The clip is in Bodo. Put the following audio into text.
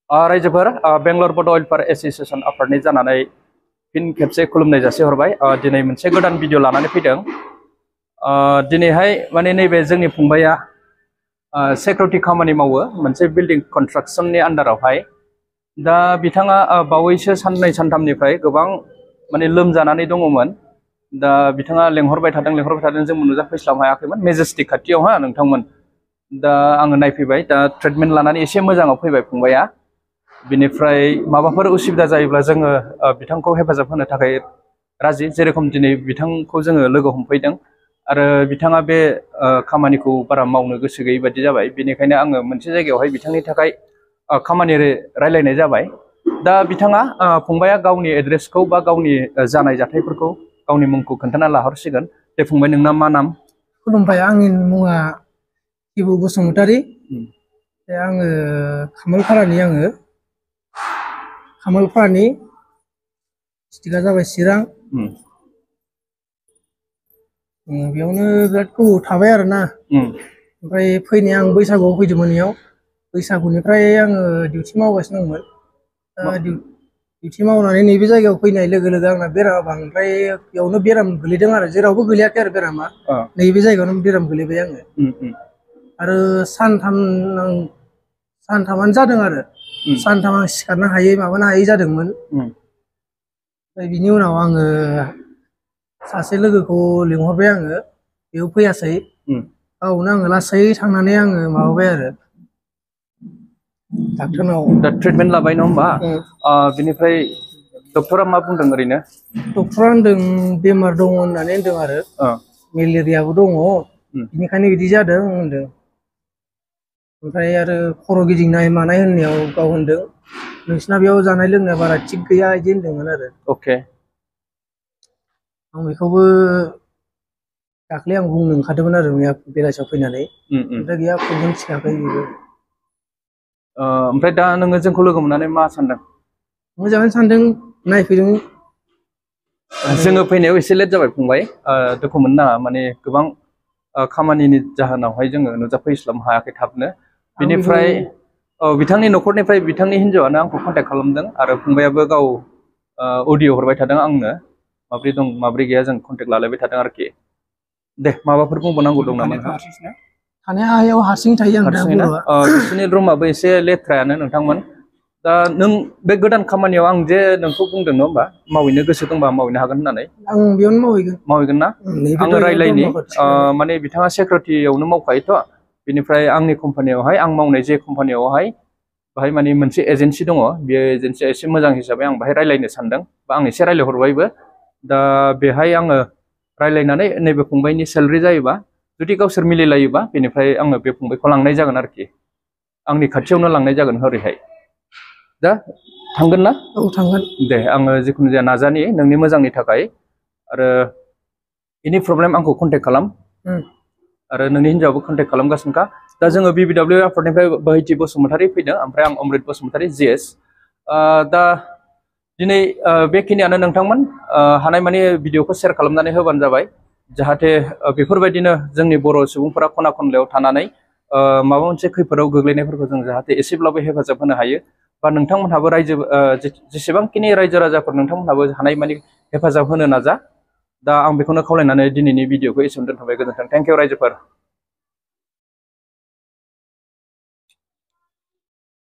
रायजोफोर बेंगलर बड' वेलफेयार एस'सिएशन आफादनि जानानै फिन खेबसे खुलुमनाय जासिहरबाय। दिनै मोनसे गोदान भिडिअ लानानै फैदों। दिनैहाय माने नैबे जोंनि फंबाया सिकिउरिटि खामानि मावो मोनसे बिल्डिं कन्स्ट्राक्शननि आन्डारावहाय। दा बिथाङा बावैसो साननै सानथामनिफ्राय गोबां माने लोमजानानै दङमोन। दा बिथाङा लेंहरबाय थादों जों नुजाफैस्लाबनो हायाखैमोन मेजेस्टिक खाथियाव नोंथांमोन। दा आङो नायफैबाय, दा ट्रिटमेन्ट लानानै एसे मोजाङाव फैबाय फंबाया। बिनिफ्राय माबाफोर उसुबिदा जायोब्ला जोङो बिथांखौ हेफाजाब होनो थाखाय राजि, जेरेखम दिनै बिथांखौ जोङो लोगो हमफैदों आरो बिथाङा बे खामानिखौ बारा मावनो गोसो गैयै बायदि जाबाय। बेनिखायनो आङो मोनसे जायगायावहाय बिथांनि थाखाय खामानि रायलायनाय जाबाय। दा बिथाङा फंबाया गावनि एड्रेसखौ बा गावनि जानाय जाथायफोरखौ गावनि मुंखौ खोन्थाना लाहरसिगोन। दे फंबाय, नोंना मा नाम? खुलुमबाय, आंनि मुङा इबु बसुमतारी। आङो खामालपारानि डिस्ट्रिक्टआ जाबाय चिरां। बेयावनो बिराद गोबाव थाबाय आरोना। ओमफ्राय फैनाया आं बैसागुआव फैदोंमोन। इयाव बैसागुनिफ्राय आङो डिउटि मावगासिनो दंमोन। डिउटि मावनानै नैबे जायगायाव फैनाय लोगो लोगो आंना बेरामा बांद्राय बेयावनो बेराम गोलैदों आरो। जेरावबो गोलैयाखै आरो बेरामा, नैबे जायगायावनो बेराम गोलैबाय आङो। आरो सानथामानो जादों आरो। सानथाम आं सिखारनो हायै माबानो हायै जादोंमोन। ओमफ्राय बिनि उनाव आङो सासे लोगोखौ लिंहरबाय, आङो बेयाव फैयासै। गावनो आङो लासै थांनानै आङो माबाबाय आरो डाक्टरनाव। दा ट्रिटमेन्ट लाबाय नङा होमबा? बिनिफ्राय डक्टरा मा बुंदों ओरैनो? डक्टरा होनदों बेमार दङ होननानै होनदों आरो। मेलेरियाबो दङ, बेनिखायनो बिदि जादों होनदों। ओमफ्राय आरो खर' गिदिंनाय मानाय होननायाव गाव होनदों नोंसिना बेयाव जानाय लोंनाया बारा थिग गैया बिदि होनदोंमोन आरो। अके। आं बेखौबो दाख्लै आं बुंनो ओंखारदोंमोन आरो मैया बेलासियाव फैनानै। ओमफ्राय गैया, प्रब्लेम थिखाखै बेबो। ओमफ्राय दा नोङो जोंखौ लोगो मोननानै मा सानदों? मोजाङानो सानदों, नायफैदों। जोङो फैनायाव एसे लेट जाबाय फंबाय, दुखु मोननो नाङा। माने गोबां खामानिनि जाहोनावहाय जोङो नुजाफैस्लाबनो हायाखै थाबनो। बिनिफ्राय बिथांनि न'खरनिफ्राय बिथांनि हिन्जावानो आंखौ कन्टेक्ट खालामदों आरो फंबायाबो गाव अडिअ हरबाय थादों आंनो, माब्रै दं माब्रै गैया जों कन्टेक्ट लालायबाय थादों आरोखि। दे, माबाफोर बुंबावनांगौ दं नामा? थानाया हारसिं थायो आं दा हारसिङैना? बिसोरनि रुमाबो एसे लेथ्रायानो नोंथांमोन। दा नों बे गोदान खामानियाव आं जे नोंखौ बुंदों नङा होमबा, मावहैनो गोसो दंबा मावहैनो हागोन होननानै। आं बेयावनो मावहैगोन ना? आङो रायलायनि। माने बिथाङा सिकिउरिटियावनो मावखायोथ'। बिनिफ्राय आंनि कम्पानियावहाय, आं मावनाय जे कम्पानियावहाय बाहाय माने मोनसे एजेन्सि दङ। बे एजेन्सिया एसे मोजां हिसाबै आं बाहाय रायलायनो सानदों, बा आं एसे रायलायहरबायबो। दा बेहाय आङो रायलायनानै नैबे फंबायनि सेलारि जायोबा, जुदि गावसोर मिलायलायोबा, बेनिफ्राय आङो बे फंबायखौ लांनाय जागोन आरोखि। आंनि खाथियावनो लांनाय जागोन ओरैहाय। दा थांगोन ना? औ, थांगोन। दे, आङो जिखुनु जाया नाजानि नोंनि मोजांनि थाखाय। आरो एनि प्रब्लेम आंखौ कन्टेक्ट खालाम। आरो नोंनि हिन्जावाबो कन्टेक्ट खालामगासिनोखा। दा जोङो BBW आफादनिफ्राय बोहैथि बसुमतारी फैदों, ओमफ्राय आं अमृत बसुमतारी GS। दा दिनै बेखिनियानो नोंथांमोन। हानायमानि भिडिअखौ शेयार खालामनानै होबानो जाबाय, जाहाथे बेफोरबायदिनो जोंनि बर' सुबुंफोरा खना खनलायाव थानानै माबा मोनसे खैफोदाव गोग्लैनायफोरखौ जों जाहाथे एसेब्लाबो हेफाजाब होनो हायो। बा नोंथांमोनहाबो जेसेबांखिनि रायजो राजाफोर, नोंथांमोनहाबो हानायमानि हेफाजाब होनो नाजा। दा आं बेखौनो खावलायनानै दिनैनि भिडिअखौ एसेयावनो दोनथ'बाय। गोजोन्थों। थेंक इउ रायजोफोर।